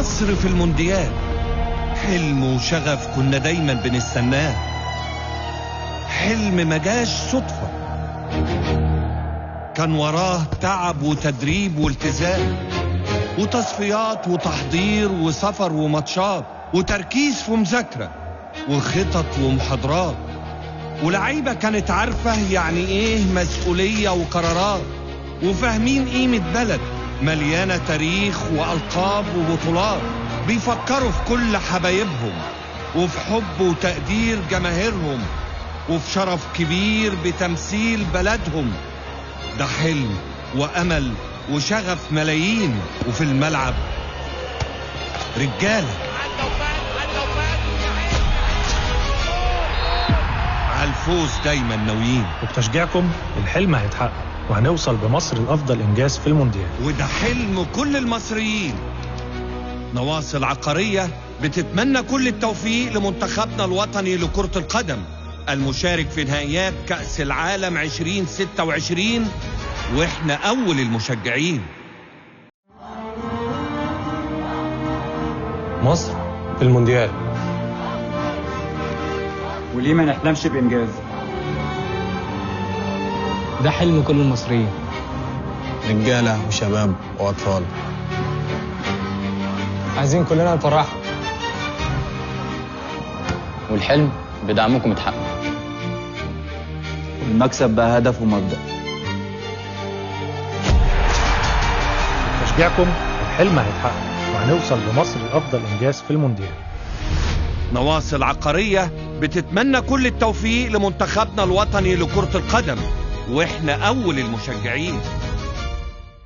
مصر في المونديال حلم وشغف كنا دايما بنستناه، حلم ما جاش صدفة، كان وراه تعب وتدريب والتزام وتصفيات وتحضير وسفر وماتشات وتركيز في مذاكرة وخطط ومحاضرات، ولعيبة كانت عارفة يعني ايه مسؤولية وقرارات، وفاهمين قيمة بلد مليانة تاريخ وألقاب وبطولات، بيفكروا في كل حبايبهم وفي حب وتقدير جماهيرهم وفي شرف كبير بتمثيل بلدهم. ده حلم وأمل وشغف ملايين، وفي الملعب رجالة على الفوز دايما ناويين. وبتشجيعكم الحلم هيتحقق وهنوصل بمصر لأفضل إنجاز في المونديال، وده حلم كل المصريين. نواصل عقارية بتتمنى كل التوفيق لمنتخبنا الوطني لكرة القدم المشارك في نهائيات كأس العالم 2026، وإحنا أول المشجعين. مصر في المونديال، وليه ما نحلمش بإنجاز؟ ده حلم كل المصريين، رجالة وشباب وأطفال، عايزين كلنا نفرحهم، والحلم بدعمكم اتحقق، والمكسب بقى هدف ومبدأ. بتشجيعكم الحلم هيتحقق وهنوصل بمصر لأفضل إنجاز في المونديال. نواصل عقارية بتتمنى كل التوفيق لمنتخبنا الوطني لكرة القدم، وإحنا أول المشجعين.